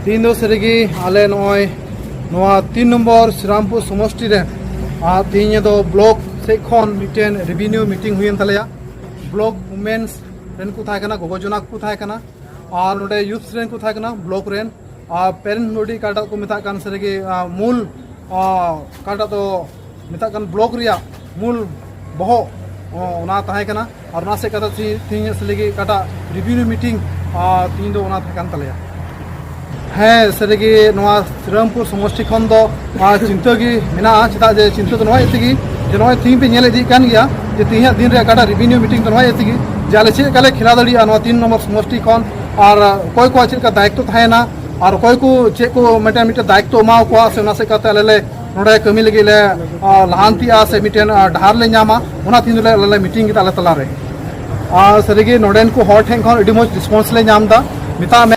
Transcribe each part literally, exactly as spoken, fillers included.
ᱛᱤᱦᱤᱧ ᱫᱚ ᱥᱟᱹᱨᱤᱜᱮ ᱟᱞᱮ ᱱᱚᱜᱼᱚᱭ ᱱᱚᱣᱟ ᱛᱤᱱ ᱱᱚᱢᱵᱚᱨ ᱥᱨᱤᱨᱟᱢᱯᱩᱨ ᱥᱚᱢᱚᱥᱴᱤ ᱨᱮ, ᱟᱨ ᱛᱤᱦᱤᱧ ᱫᱚ ᱵᱞᱚᱠ ᱥᱮᱫ ᱠᱷᱚᱱ ᱢᱤᱫᱴᱮᱱ ᱨᱮᱵᱷᱤᱱᱤᱭᱩ ᱢᱤᱴᱤᱝ ᱦᱩᱭᱮᱱ ᱛᱟᱞᱮᱭᱟ᱾ ᱵᱞᱚᱠ ᱣᱩᱢᱮᱱᱥ ᱨᱮᱱ ᱠᱚ ᱛᱟᱦᱮᱸ ᱠᱟᱱᱟ, ᱜᱚᱜᱚ ᱡᱚᱱᱟ ᱠᱚ ᱛᱟᱦᱮᱸ ᱠᱟᱱᱟ, ᱟᱨ ᱱᱚᱰᱮ ᱭᱩᱛᱷ ᱨᱮᱱ ᱠᱚ ᱛᱟᱦᱮᱸ ᱠᱟᱱᱟ, ᱵᱞᱚᱠ ᱨᱮᱱ, ᱟᱨ ᱯᱮᱨᱮᱱᱴ ᱵᱚᱰᱤ ᱚᱠᱟᱴᱟᱜ ᱠᱚ ᱢᱮᱛᱟᱜ ᱠᱟᱱ ᱥᱟᱹᱨᱤᱜᱮ, ᱟᱨ ᱢᱩᱞ, ᱟᱨ ᱚᱠᱟᱴᱟᱜ ᱫᱚ ᱢᱮᱛᱟᱜ ᱠᱟᱱ ᱵᱞᱚᱠ ᱨᱮᱭᱟᱜ ᱢᱩᱞ ᱵᱚᱦᱚᱜ, ᱚ, ᱚᱱᱟ ᱛᱟᱦᱮᱸ ᱠᱟᱱᱟ᱾ ᱟᱨ ᱚᱱᱟ ᱥᱮᱫ ᱠᱟᱛᱮ ᱛᱮᱦᱤᱧ, ᱛᱮᱦᱤᱧ ᱥᱟᱹᱨᱤᱜᱮ ᱚᱠᱟᱴᱟᱜ ᱨᱮᱵᱷᱤᱱᱤᱭᱩ ᱢᱤᱴᱤᱝ, ᱟᱨ ᱛᱮᱦᱤᱧ ᱫᱚ ᱚᱱᱟ ᱛᱟᱦᱮᱸ ᱠᱟᱱ ᱛᱟᱞᱮᱭᱟ᱾ ᱦᱮᱸ, ᱥᱟᱹᱨᱤᱜᱮ ᱱᱚᱣᱟ ᱥᱨᱤᱨᱟᱢᱯᱩᱨ ᱥᱚᱢᱚᱥᱴᱤ ᱠᱷᱚᱱ ᱫᱚ, ᱟᱨ ᱪᱤᱱᱛᱟᱹ ᱜᱮ ᱢᱮᱱᱟᱜᱼᱟ᱾ ᱪᱮᱫᱟᱜ ᱡᱮ ᱪᱤᱱᱛᱟᱹ ᱫᱚ ᱱᱚᱣᱟ ᱤᱭᱟᱹ ᱛᱮᱜᱮ, ᱡᱮ ᱱᱚᱜᱼᱚᱭ ᱛᱮᱦᱤᱧ ᱯᱮ ᱧᱮᱞ ᱤᱫᱤᱜ ᱠᱟᱱ ᱜᱮᱭᱟ ᱡᱮ ᱛᱮᱦᱤᱧᱟᱜ ᱫᱤᱱ ᱨᱮ ᱚᱠᱟᱴᱟᱜ ᱨᱮᱵᱷᱤᱱᱤᱭᱩ ᱢᱤᱴᱤᱝ ᱫᱚ ᱱᱚᱣᱟ ᱤᱭᱟᱹ ᱛᱮᱜᱮ ᱡᱮ ᱟᱞᱮ ᱪᱮᱫ ᱞᱮᱠᱟ ᱞᱮ ᱠᱷᱮᱞᱟ ᱫᱟᱲᱮᱭᱟᱜᱼᱟ ᱱᱚᱣᱟ ᱛᱤᱱ ᱱᱚᱢᱵᱚᱨ ᱥᱚᱢᱚᱥᱴᱤ ᱠᱷᱚᱱ, ᱟᱨ ᱚᱠᱚᱭ ᱠᱚᱣᱟᱜ ᱪᱮᱫ ᱞᱮᱠᱟ ᱫᱟᱭᱤᱛᱛᱚ ᱛᱟᱦᱮᱱᱟ, ᱟᱨ ᱚᱠᱚᱭ ᱠᱚ ᱪᱮᱫ ᱠᱚ ᱢᱤᱫᱴᱮᱱ, ᱢᱤᱫᱴᱮᱱ ᱫᱟᱭᱤᱛᱛᱚ ᱮᱢᱟᱣ ᱠᱚᱣᱟ, ᱥᱮ ᱚᱱᱟ ᱥᱮᱫ ᱠᱟᱛᱮ ᱟᱞᱮ ᱞᱮ ᱱᱚᱰᱮ ᱠᱟᱹᱢᱤ ᱞᱟᱹᱜᱤᱫ ᱞᱮ, ᱟ, ᱞᱟᱦᱟᱱᱛᱤᱜᱼᱟ, ᱥᱮ ᱢᱤᱫᱴᱮᱱ, ᱟ, ᱰᱟᱦᱟᱨ ᱞᱮ ᱧᱟᱢᱟ, ᱚᱱᱟ ᱛᱮᱦᱤᱧ ᱫᱚᱞᱮ, ᱟᱞᱮ ᱞᱮ ᱢᱤᱴᱤᱝ ᱠᱮᱫᱟ ᱟᱞᱮ ᱛᱟᱞᱟᱨᱮ᱾ ᱟᱨ ᱥᱟᱹᱨᱤᱜᱮ ᱱᱚᱰᱮᱱ ᱠᱚ ᱦᱚᱲ ᱴᱷᱮᱱ ᱠᱷᱚᱱ ᱟᱹᱰᱤ ᱢᱚᱡᱽ ᱨᱮᱥᱯᱚᱱᱥ ᱞᱮ ᱧᱟᱢ ᱮᱫᱟ᱾ ᱢᱮᱛᱟᱜ ᱢᱮ,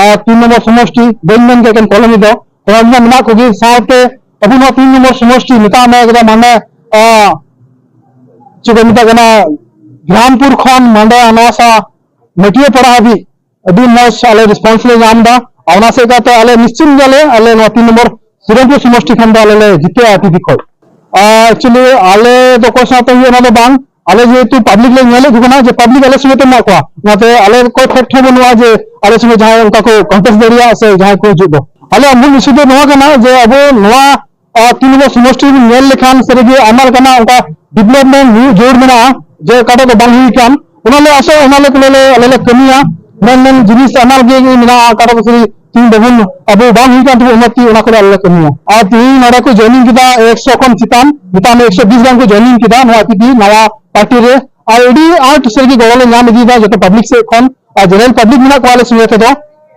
ᱟ, ᱛᱤᱱ ᱱᱚᱢᱵᱚᱨ ᱥᱚᱢᱚᱥᱴᱤ, ᱵᱟᱹᱧ ᱢᱮᱱ ᱠᱮᱫ ᱠᱟᱱ ᱠᱚᱞᱚᱱᱤ ᱫᱚ, ᱚᱱᱟ ᱨᱮᱱᱟᱜ ᱢᱮᱱᱟᱜ ᱠᱚᱜᱮ, ᱥᱟᱶᱛᱮ ᱟᱵᱚ ᱱᱚᱣᱟ ᱛᱤᱱ ᱱᱚᱢᱵᱚᱨ ᱥᱚᱢᱚᱥᱴᱤ ᱢᱮᱛᱟᱜ ᱢᱮ ᱮᱠᱫᱚᱢ ᱢᱟᱱᱮ, ᱟ, ᱪᱮᱫ ᱠᱚ ᱢᱮᱛᱟᱜ ᱠᱟᱱᱟ, ᱜᱨᱟᱢᱯᱩᱨ ᱠᱷᱚᱱ ᱢᱟᱱᱮ ᱱᱚᱣᱟ ᱥᱟ ᱢᱟᱹᱴᱤᱭᱟᱹ ᱯᱟᱲᱟ ᱦᱟᱹᱵᱤᱡ ᱟᱹᱰᱤ ᱢᱚᱡᱽ ᱟᱞᱮ ᱨᱮᱥᱯᱚᱱᱥ ᱞᱮ ᱧᱟᱢ ᱮᱫᱟ᱾ ᱟᱨ ᱚᱱᱟ ᱥᱮᱫ ᱠᱟᱛᱮ ᱟᱞᱮ ᱱᱤᱥᱪᱤᱛ ᱜᱮᱭᱟᱞᱮ, ᱟᱞᱮ ᱱᱚᱣᱟ ᱛᱤᱱ ᱱᱚᱢᱵᱚᱨ ᱥᱤᱨᱟᱢᱯᱩᱨ ᱥᱚᱢᱚᱥᱴᱤ ᱠᱷᱚᱱ ᱫᱚ ᱟᱞᱮ ᱞᱮ ᱡᱤᱛᱟᱹᱜᱼᱟ ᱴᱤᱵᱷᱤ ᱠᱷᱚᱡ᱾ ᱟᱨ ᱮᱠᱪᱩᱭᱮᱞᱤ ᱟᱞᱮ ᱫᱚ ᱚᱠᱚᱭ ᱥᱟᱶᱛᱮ ᱦᱩᱭᱩᱜᱼᱟ ᱚᱱᱟ ᱫᱚ ᱵᱟᱝ, ᱟᱞᱮ ᱡᱮᱦᱮᱛᱩ ᱯᱟᱵᱽᱞᱤᱠ ᱞᱮ ᱧᱮᱞᱮᱫ ᱠᱚ ᱠᱟᱱᱟ ᱡᱮ ᱯᱟᱵᱽᱞᱤᱠ ᱟᱞᱮ ᱥᱚᱸᱜᱮ ᱛᱮ ᱢᱮᱱᱟᱜ ᱠᱚᱣᱟ, ᱚᱱᱟᱛᱮ ᱟᱞᱮ ᱚᱠᱚᱭ ᱯᱷᱮᱠᱴ ᱦᱚᱸ ᱵᱟᱹᱱᱩᱜᱼᱟ ᱡᱮ ᱟᱞᱮ ᱥᱚᱸᱜᱮ ᱡᱟᱦᱟᱸᱭ ᱚᱱᱠᱟ ᱠᱚ ᱠᱚᱱᱴᱮᱥᱴ ᱫᱟᱲᱮᱭᱟᱜᱼᱟ ᱥᱮ ᱡᱟᱦᱟᱸᱭ ᱠᱚ ᱦᱤᱡᱩᱜ ᱫᱚ᱾ ᱟᱞᱮᱭᱟᱜ ᱢᱩᱞ ᱤᱥᱩ ᱫᱚ ᱱᱚᱣᱟ ᱠᱟᱱᱟ ᱡᱮ ᱟᱵᱚ ᱱᱚᱣᱟ ᱟᱨ ᱛᱤᱱ ᱱᱚᱢᱵᱚᱨ ᱥᱚᱢᱚᱥᱴᱤ ᱵᱚᱱ ᱧᱮᱞ ᱞᱮᱠᱷᱟᱱ ᱥᱟᱹᱨᱤᱜᱮ ᱟᱭᱢᱟ ᱞᱮᱠᱟᱱᱟᱜ ᱚᱱᱠᱟ ᱰᱮᱵᱷᱞᱚᱯᱢᱮᱱᱴ ᱦᱩᱭᱩᱜ ᱡᱟᱹᱨᱩᱲ ᱢᱮᱱᱟᱜᱼᱟ, ᱡᱮ ᱚᱠᱟᱴᱟᱜ ᱫᱚ ᱵᱟᱝ ᱦᱩᱭ ᱠᱟᱱ, ᱚᱱᱟ ᱞᱮ ᱟᱥᱚᱜ, ᱚᱱᱟ ᱞᱮ ᱠᱚᱞᱮ ᱞᱮ, ᱟᱞᱮ ᱞᱮ ᱠᱟᱹᱢᱤᱭᱟ᱾ ᱢᱮᱱ ᱢᱮᱱ ᱡᱤᱱᱤᱥ ᱟᱭᱢᱟ ᱜᱮ ᱢᱮᱱᱟᱜᱼᱟ, ᱚᱠᱟᱴᱟᱜ ᱫᱚ ᱥᱟᱹᱨᱤ ᱛᱤᱦᱤᱧ ᱵᱟᱵᱚᱱ, ᱟᱵᱚ ᱵᱟᱝ ᱦᱩᱭ ᱠᱟᱱ ᱛᱟᱵᱚᱱ ᱩᱱᱱᱚᱛᱤ, ᱚᱱᱟ ᱠᱚᱨᱮ ᱟᱞᱮ ᱞᱮ ᱠᱟᱹᱢᱤᱭᱟ᱾ ᱟᱨ ᱛᱤᱦᱤᱧ ᱱᱚᱰᱮ ᱠᱚ ᱡᱚᱭᱮᱱᱤᱝ ᱠᱮᱫᱟ ᱮᱠᱥᱚ ᱠᱷᱚᱱ ᱪᱮᱛᱟᱱ, ᱢᱮᱛᱟᱜ ᱢᱮ ᱮᱠᱥᱚ ᱵᱤᱥ ᱜᱟᱱ ᱠᱚ ᱡᱚᱭᱮᱱᱤᱝ ᱠᱮᱫᱟ ᱱᱚᱣᱟ ᱟᱭ ᱯᱤ ᱰᱤ ᱱᱟᱣᱟ ᱯᱟᱨᱴᱤ ᱨᱮ᱾ ᱟᱨ ᱟᱹᱰᱤ ᱟᱸᱴ ᱥᱟᱹᱨᱤᱜᱮ ᱜᱚᱲᱚ ᱞᱮ ᱧᱟᱢ ᱤᱫᱤᱭᱮᱫᱟ ᱡᱚᱛᱚ ᱯᱟᱵᱽᱞᱤᱠ ᱥᱮᱫ ᱠᱷᱚᱱ, ᱟᱨ ᱡᱮᱱᱟᱨᱮᱞ ᱯᱟᱵᱽᱞᱤᱠ ᱢᱮᱱᱟᱜ ᱠᱚᱣᱟ ᱟᱞᱮ ᱥᱚᱸᱜᱮ ᱛᱮᱫᱚ,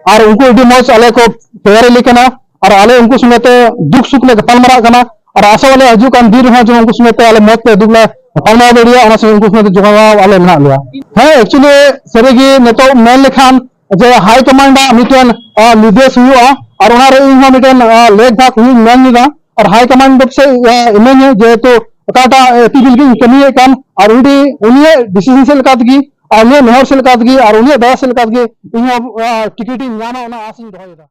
ᱟᱨ ᱩᱱᱠᱩ ᱟᱹᱰᱤ ᱢᱚᱡᱽ ᱟᱞᱮ ᱠᱚ ᱛᱮᱭᱟᱨ ᱟᱞᱮ ᱠᱟᱱᱟ᱾ ᱟᱨ ᱟᱞᱮ ᱩᱱᱠᱩ ᱥᱚᱸᱜᱮ ᱛᱮ ᱫᱩᱠ ᱥᱩᱠ ᱞᱮ ᱜᱟᱯᱟᱞ ᱢᱟᱨᱟᱜ ᱠᱟᱱᱟ᱾ ᱟᱨ ᱟᱥᱚᱜ ᱟᱞᱮ ᱦᱤᱡᱩᱜ ᱠᱟᱱ ᱫᱤᱱ ᱨᱮᱦᱚᱸ ᱡᱮᱢᱚᱱ ᱩᱱᱠᱩ ᱥᱚᱸᱜᱮ ᱛᱮ ᱟᱞᱮ ᱢᱚᱡᱽ ᱛᱮ ᱫᱩᱠ ᱞᱮ ᱜᱟᱯᱟᱞ ᱢᱟᱨᱟᱣ ᱫᱟᱲᱮᱭᱟᱜᱼᱟ, ᱚᱱᱟ ᱥᱚᱸᱜᱮ ᱩᱱᱠᱩ ᱥᱚᱸᱜᱮ ᱛᱮ ᱡᱚᱜᱟᱣ ᱟᱞᱮ ᱢᱮᱱᱟᱜ ᱞᱮᱭᱟ᱾ ᱦᱮᱸ, ᱮᱠᱪᱩᱭᱮᱞᱤ ᱥᱟᱹᱨᱤᱜᱮ ᱱᱤᱛᱚᱜ ᱢᱮᱱ ᱞᱮᱠᱷᱟᱱ ᱡᱮ ᱦᱟᱭ ᱠᱚᱢᱟᱱᱰ ᱟᱜ ᱢᱤᱫᱴᱮᱱ, ᱟᱸ, ᱱᱤᱨᱫᱮᱥ ᱦᱩᱭᱩᱜᱼᱟ, ᱟᱨ ᱚᱱᱟᱨᱮ ᱤᱧ ᱦᱚᱸ ᱢᱤᱫᱴᱮᱱ, ᱟᱸ, ᱞᱮᱠ ᱵᱷᱟᱜᱽ ᱦᱩᱭᱩᱜ ᱢᱮᱱ ᱞᱮᱫᱟ, ᱟᱨ ᱦᱟᱭ ᱠᱚᱢᱟᱱᱰ ᱥᱮ, ᱟᱸ, ᱤᱢᱟᱹᱧᱟ, ᱡᱮᱦᱮᱛᱩ ᱚᱠᱟᱴᱟᱜ ᱮ ᱯᱤ ᱵᱤᱞ ᱜᱤᱧ ᱠᱟᱹᱢᱤᱭᱮᱫ ᱠᱟᱱ, ᱟᱨ ᱩᱱᱤ, ᱩᱱᱤᱭᱟᱜ ᱰᱤᱥᱤᱡᱚᱱ ᱥᱮᱫ ᱞᱮᱠᱟ ᱛᱮᱜᱮ, ᱟᱨ ᱩᱱᱤᱭᱟᱜ ᱱᱮᱦᱚᱨ ᱥᱮᱫ ᱞᱮᱠᱟ ᱛᱮᱜᱮ, ᱟᱨ ᱩᱱᱤᱭᱟᱜ ᱫᱟᱭᱟ ᱥᱮᱫ ᱞᱮᱠᱟ ᱛᱮᱜᱮ ᱤᱧ ᱦᱚᱸ, ᱟᱸ, ᱴᱤᱠᱤᱴ ᱤᱧ ᱧᱟᱢᱟ, ᱚᱱᱟ ᱟᱥ ᱤᱧ ᱫᱚᱦᱚᱭᱮᱫᱟ᱾